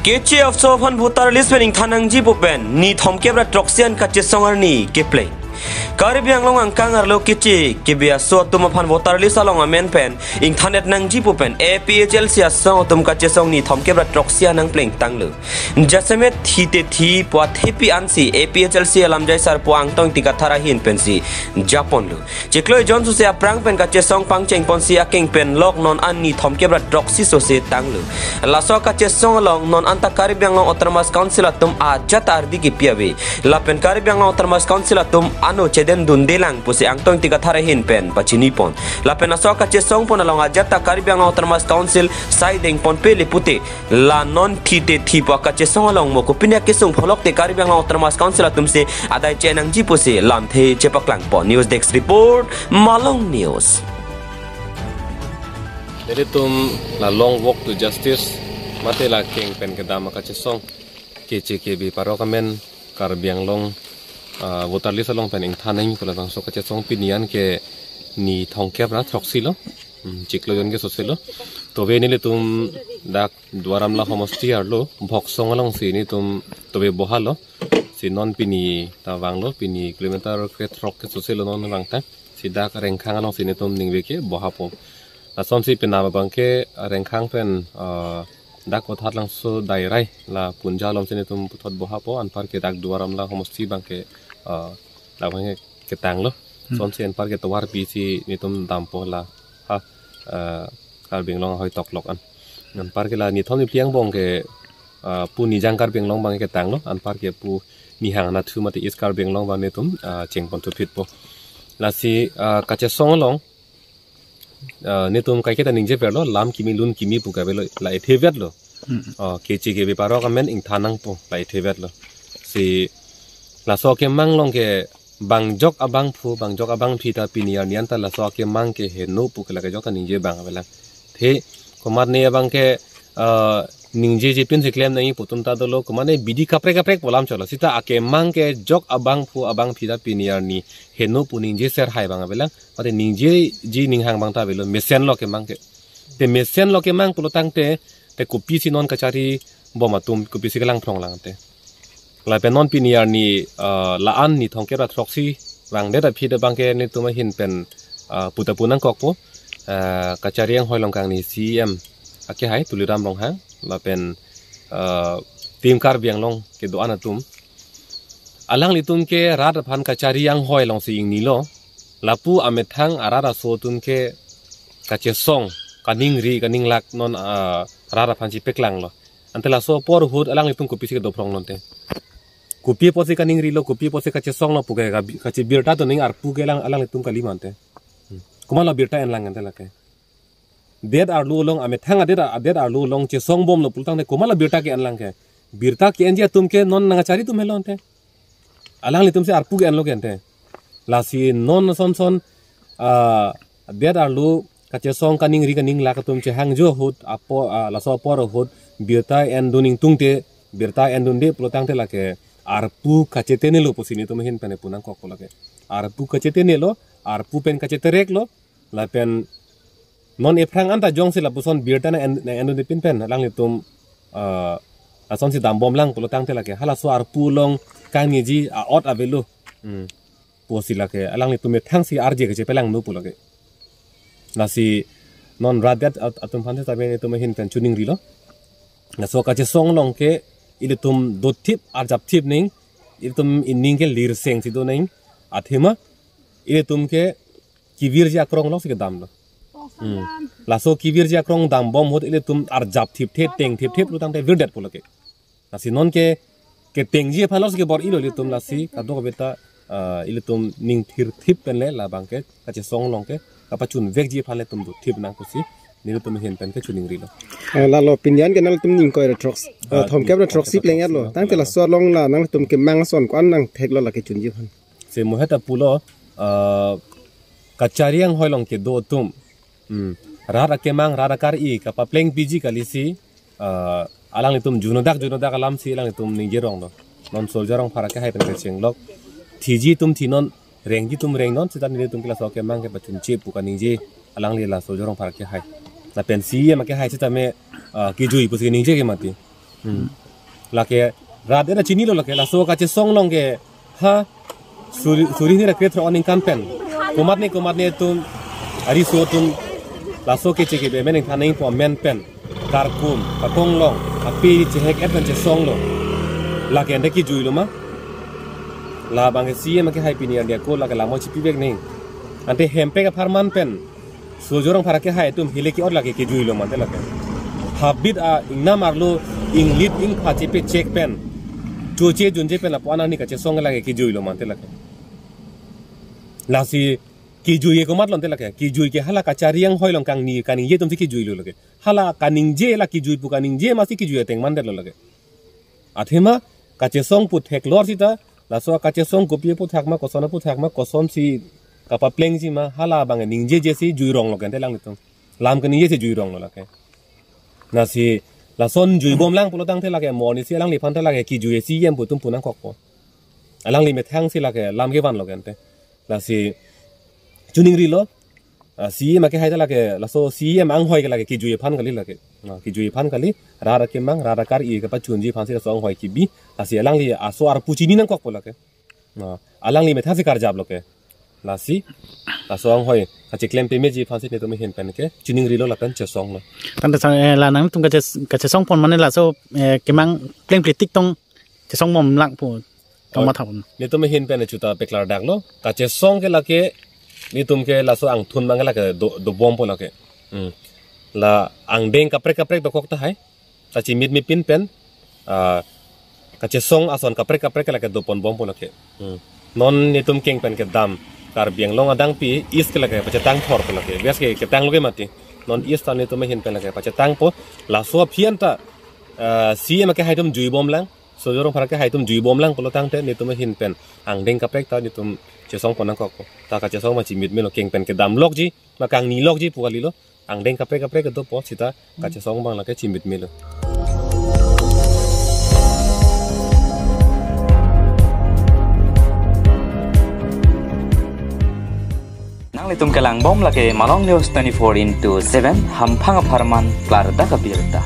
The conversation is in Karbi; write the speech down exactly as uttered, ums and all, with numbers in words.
Keche aso aphan voter list pen ingthan nangji pu pen ni thomkep ra throksi an kachesong arni kepleng. Karbi Anglong angkang arlo keche kebe aso atum aphan voter list along amen pen ingthan et nangji pu pen A P H L C asong atum kachesong ni thomkep ra throksi an nangpleng tanglo. Jasemet thi te thi pu athepi ansi A P H L C alamjai sarpo Angtong Ingti Kathar ahin pensi japonlo. Chiklo ejon sose aphrang pen kachesong pangcheng ponsi akeng pen lok non an ni thomkep ra throksi sose tanglo. Laso kachesong along non anta Karbi Anglong Autonomous Council atum ajat ardi kipi ave. Lapen Karbi Anglong Autonomous Council atum ano chedendunde lang pusi Angtong Ingti Kathar ahin pen pachini pon. Lapen laso kachesong pon along ajat ta Karbi Anglong Autonomous Council sai deng ponpe le pute la non thi te thi pu akachesong along mo kopine akesung pholok te Karbi Anglong Autonomous Council atum si adai che nangji pusi lamthe chepaklang pon. News Desk Report, Malong News. Nelitum la long walk to justice mate la keng pen kedam akachesong keche kebe parok amen Karbi Anglong, ah, voter list along pen ingthan nangji pu labangso kachesong pini an ke ni thomkep ra throksi lo. Hmm, chiklo ejon ke sose lo. Tove nelitum dak Duar Amla homosti arlo Bhoksong alongsi nelitum tove bohalo. Si non pini ta vanglo, pini kilometer krethrok ke sose lo non vang ta. Si dak Rengkhang alongsi nelitum ningve ke bohapo. Lasonsi penap abang ke Rengkhang pen, ah, dak Kothat Langso Dairai la Punja alongsi nelitum puthot bohapo, anpar ke dak Duar Amla homosti abang ke, ah, dak abang ke ketanglo. Hmm. Sonsi anpar ke tovar pisi nelitum dampo la ha, ah, Karbi Anglong ahoi toklok an. Anpar ke la ni thom ni phli angbong ke, ah, pu Nijang Karbi Anglong abang ke ketanglo, anpar ke pu Nihang Nathu mate East Karbi Anglong abang nelitum, ah, cheng pon thuphitpo. Lasi, ah, kachesong along, ah, nelitum kaiketa ningje verlo, lam kimi lun kimi pu kavelo, la ethe vetlo. Hmm. Ah, keche kebe parok amen ingthan nangpo, la ethe vetlo. Si laso akemang along ke bang jok abangphu, bang jok abangphi ta pini arni an ta laso akemang ke heno pu ke lake jok ta ningje abang avelang. The komatne abang ke, ah, ningjeje pinsi klem nangji pu atum ta dolo, komatne bidi kaprek kaprek pu alam cholo. Sita akemang ke jok abangphu abangphi ta pini arni heno pu ningje ser hai abang avelang. Mate ningjeji ninghang abang ta avelo, mesenlo akemang ke. Te mesenlo akemang pulo tangte, te kopisi non kachari bom atum kopisi kelang phrong lang te. Lapen non pini arni, ah, la-an ni thomkep ra throksi vangdet aphi ta abang ke nelitum ahin pen, ah, pu ta pu nangkokpo, ah, kachari anghoi along kangni C E M akehai Tuliram Ronghang, lapen, ah, Team Karbi Anglong kedo-an atum. Alanglitum ke rat aphan kachari anghoi alongsi ingnilo. Lapu amethang arat aso atum ke kachesong, kaningri, kaninglak non, ah, rat aphansi peklanglo. Ante laso apor ahut alanglitum kopisi kedo phrong non te. Kopi apotsi kaningrilo, kopi apotsi kachesonglo pu ke ka-, kachebirta doning arpu ke alang, alanglitum kali mante. Hmm. Komatlo birta enlang ante lake. Det arlo along, amethang adet, adet arlo along chesong bomlo pulo tangte komatlo birta ke-enlang ke. Birta ke-enji atum ke non nangkachari atum helo ante. Alanglitum si arpu ke-enlo ke ante. Lasi non son son, ah, det arlo kachesong kaningri kaninglak atum chehangjo ahut apo, ah, laso apor ahut birta endun ingtungte, birta endunde pulo tangte lake arpu kachetenelo pusi nelitum ahin pen pu nangkokpo lake. Arpu kachetenelo, arpu pen kachetereklo, lapen non ephrang anta jongsi lapuson birta nang en, nang endunde pin pen alanglitum, ah, lasonsi dambomlang pulo tangte lake halaso arpu along kangniji a-ot avelo. Hmm. Pusi lake alanglitum methangsi arje kachepelangno pu lake. Lasi non rat det at-, atum aphan sitame nelitum ahin pen choningrilo. Laso kachesong along ke ilitum dothip arjapthip ning, ilitum ining ke lirsengsi do ning, athema ilitum ke kevirji akrong alongsi kedamlo. Hmm. Laso kevirji akrong dambom ahut ilitum arjapthipthe, tengthipthe pulo tangte virdet pulo ke. Lasi non ke ketengji aphan alongsi kebor-ilo ilitum, lasi kadokave ta, ah, ilitum ning thirthip penle labang ke kachesong along ke kapachunvekji aphan le ilitum dothip nang pusi nelitum ahin pen ke choningrilo. Ah, lalo pini an ke nanglitum ingkoi ra throksi, ah, ah, thomkep ra throksi throksi pleng-etlo. Throksi, tangte ah, laso along la nanglitum kemang ason ko-an nangtheklo lake chunji aphan. Si mo heta pulo, ah, kachari anghoi along kedo atum. Hmm. Rat akemang, rat akari kapaplengpiji kalisi, ah, alanglitum junodak, junodak alamsi alanglitum ningjeronglo. Non Soldier Rongphar akehai pen kachenglok. Thiji atum thi non, rengji atum reng non, sita nelitum ke laso akemang kepachunche pu kaningje alangli la Soldier Rongphar akehai. Lapen C E M akehai sitame, ah, kejui pusi ningje ke mati. Hmm. Lake rat era chinilo lake, laso kachesong along ke ha suri, suri hini ra krethrok aningkan pen komatne komatne atum, ariso atum laso keche kebe amen ingthan nangpo amen pen karkum, kakonglong, ape chehek-et pen chesonglo. Lake ante kijuilo ma? Labang ke C E M akehai pini andi ako lake lamoi chipivek nang. Ante Hempek apharman pen Sojo Rongphar akehai atum hile ke-ot lake kijuilo mante lake. Habit a ingnam arlo inglit ingpha chepechek pen, choche junje pen lapu-an arni kachesong lake kijuilo mante lake. Lasi kijui ke komatlo ante lake. Kijui ke hala kachari anghoi along kangni kaningje atum si kijuilo lake. Hala kaningje, la kijui pu kaningje masi kijui ateng mandetlo lake. Athema kachesong pu theklor sita, laso kachesong kopi aputhak ma, koson aputhak ma, kosonsi kapaplengji ma, hala abang ningjeje si juironglo ke ante alanglitum. Lam kaningje si juironglo lake. Lasi lason juibom lang pulo tangte lake mo arni si alangliphan ta lake kijui C E M pu atum pu nangkokpo. Alangli methang si lake lam kevanlo ke ante. Lasi chiningrilo, ah, C E M akehai ta lake, laso C E M anghoi ke lake kijui aphan kali lake. Ah, kijui aphan kali, rat akemang, rat akar-i kepachunji aphan si laso anghoi kibi, lasi alangli aso arpu chini nangkokpo lake. Ah, alangli methang si karjaplo ke. Lasi, laso anghoi kacheklem pemeji aphan si netum ahin pen ke chiningrilo lapen chesonglo. Tangte sang, eh, la nangtum kaches-, kachesong pon mane laso, eh, kemang plengple tik tong chesong bom lang pu tong Oh, matha pon. Netum ahin pen chuta peklardaklo. Kachesong ke lake, netum ke laso angthun mang ke lake do, dobompo lake. Hmm. La angdeng kaprek kaprek dokok tahai. Ta chimit mipin pen, ah, kachesong ason kaprek kaprek ke lake doponbompo lake. Hmm. Non netum keng pen kedam Karbi Anglong adang pi East ke lake pachetang thorpo lake. West ke ketanglo ke mati. Non East ta netum ahin pen lake pachetangpo. Laso aphi an ta, ah, C E M akehai atum juibom lang. Sojo Rongphar akehai atum juibom lang pulo tangte netum ahin pen angdeng kaprek ta netum chesong pon nangkokpo. Ta kachesong ma chimit melo, keng pen kedamlokji, ma kangnilokji pu kalilo. Angdeng kaprek kaprek kedopo sita kachesong abang lake chimit melo. Nanglitum kelangbom lake Malong News twenty-four into seven, hamphang apharman klardak abirta.